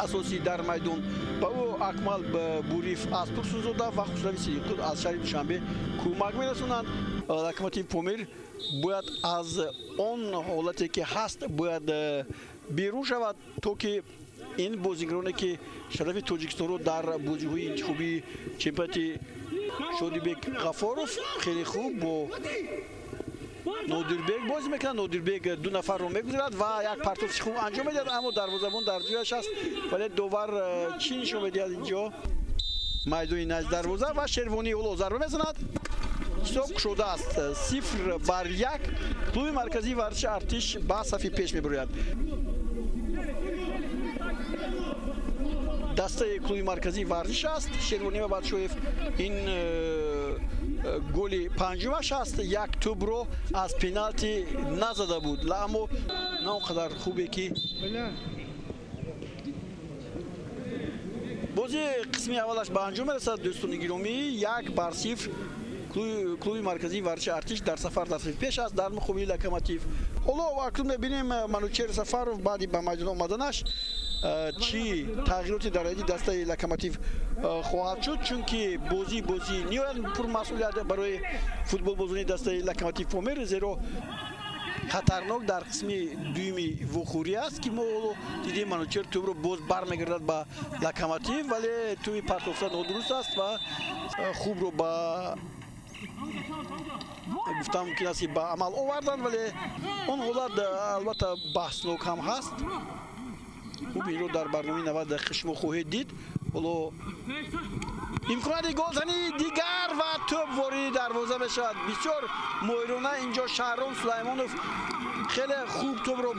асосӣ дар майдон. Ба ӯ Акмал Буриев аз Турсунзода ва Хусрави Сидиққул аз шаҳри Душанбе кӯмак мерасонанд. Локомотив Помир бояд аз он ҳолате ки ҳаст бояд берун шавад, то ки ин бозигароне ки шарафи Тоҷикистонро дар бозиҳои интихобии чемпионати Шодибек Ғафоров хеле хуб бо Нодирбек бозӣ мекунад. Нодирбек ду нафарро мегузарад ва як партофти хуб анҷом медиҳад, аммо дарвозабон дар ҷояш аст. Вале довар чӣ нишон медиҳад инҷо? Майдони назди дарвоза ва Шервонӣ ҳоло зарба мезанад. Ҳисоб кушодааст 0-1. Клуби марказии варзиши Артиш ба сафи пеш мебарояд. Дастаи клуби марказии варзиш аст. Шервонӣ ва Бадшоев ин голи панҷумаш аст. Як тӯбро аз пеналти назада буд, аммо на он қадар хубе ки бозӣ қисми аввалаш ба анҷом мерасад. Дӯстони гиромӣ, 1-0 клуби марказии варзиши Артиш дар сафар дар сафи пеш аст дар муқобили Локомотив. Ҳоло акнун мебинем Манучер Сафаров баъди ба майдон омаданаш чӣ тағйироте дар ҳайати дастаи Локомотив хоҳад шуд, чунки бозӣ ниҳоят пурмасъулият барои футболбозони дастаи Локомотив Помир, зеро хатарнок дар қисми дуюми вохӯрӣ аст ки мо ҳоло дидем Манучер тӯбро боз бармегардад ба Локомотив, вале тӯби партофта нодуруст аст ва хубро ба гуфтам мумкин аст ки ба амал оварданд, вале он ҳолат албатта баҳснок ҳам ҳаст. Хуб, инро дар барномаи 90 дақиқа шумо хоҳед дид. Ҳоло имконияти голзании дигар ва тӯб вориди дарвоза мешавад. Бисёр моҳирона инҷо Шаҳром Сулаймонов хеле хуб тӯбро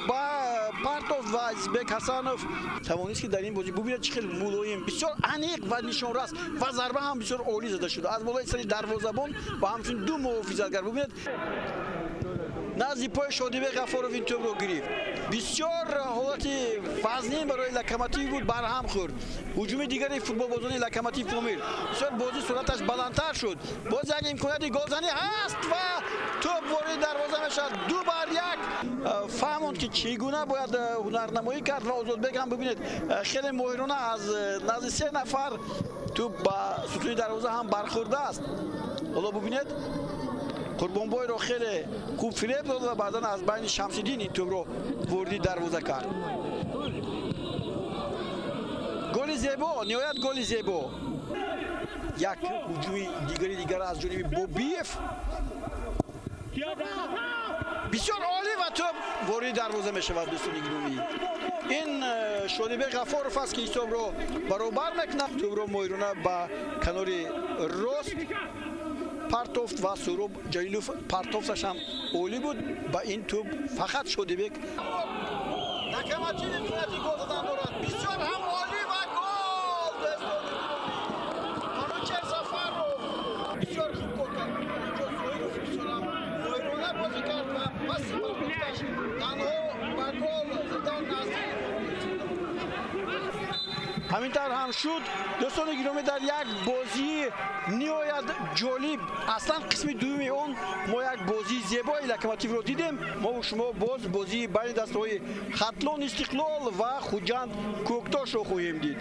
партофт ва Азизбек Ҳасанов тавонист ки дар ин бозӣ бубинад чӣ хел мулоим, бисёр аниқ ва нишонрас ва зарба ҳам бисёр олӣ зада шуда аз болои сари дарвозабон ва ҳамчунин ду муҳофизатгар. Бубинед, назди пои Шодибек Ғафоров ин тӯбро гирифт. Бисёр ҳолати вазнин барои Локомотив буд, барҳам хӯрд. Ҳуҷуми дигари футболбозони Локомотив Помир. Бисёр бозӣ суръаташ баландтар шуд. Боз як имконияти голзанӣ ҳаст ва тӯб вориди дарвоза мешавад. 2-1. Фаҳмонд ки чӣ гуна бояд ҳунарнамоӣ кард ва Озодбек ҳам бибинед хеле моҳирона аз назди 3 нафар тӯб ба сутуни дарвоза ҳам бархӯрдааст. Ҳоло бубинед, Қурбонбойро хеле хуб фиреб дод ва баъдан аз байни Шамсиддин ин тӯбро вориди дарвоза кард. Голи зебо, ниҳоят голи зебо. Як ҳуҷуми дигар аз ҷониби Бобиев. Бисёр олӣ ва тӯб вориди дарвоза мешавад. Дӯстони гиромӣ, ин Шодибек Ғафоров аст ки ҳисобро баробар мекунад. Тӯбро моҳирона ба канори рост партофт ва Суроб Ҷалилов партофташ ҳам олӣ буд. Ба ин тӯб фақат Шодибек. Локомотив имконияти гол задан дорад. Бисёр ҳам олӣ ва гол! Дӯстони гиромӣ, Манучер Сафаров бисёр хуб кор кард. Инҷо Зоиров бисёр ҳам моҳирона бозӣ кард ва паси партофташ танҳо ба гол задан наздик. Ҳамин тавр ҳам шуд. Дӯстони гиромӣ, дар як бозии ниҳоят ҷолиб, аслан қисми дуюми он мо як бозии зебои Локомотивро дидем. Мо шумо боз бозии байни дастаҳои Хатлон Истиқлол ва Хуҷанд Кӯктошро хоҳем дид.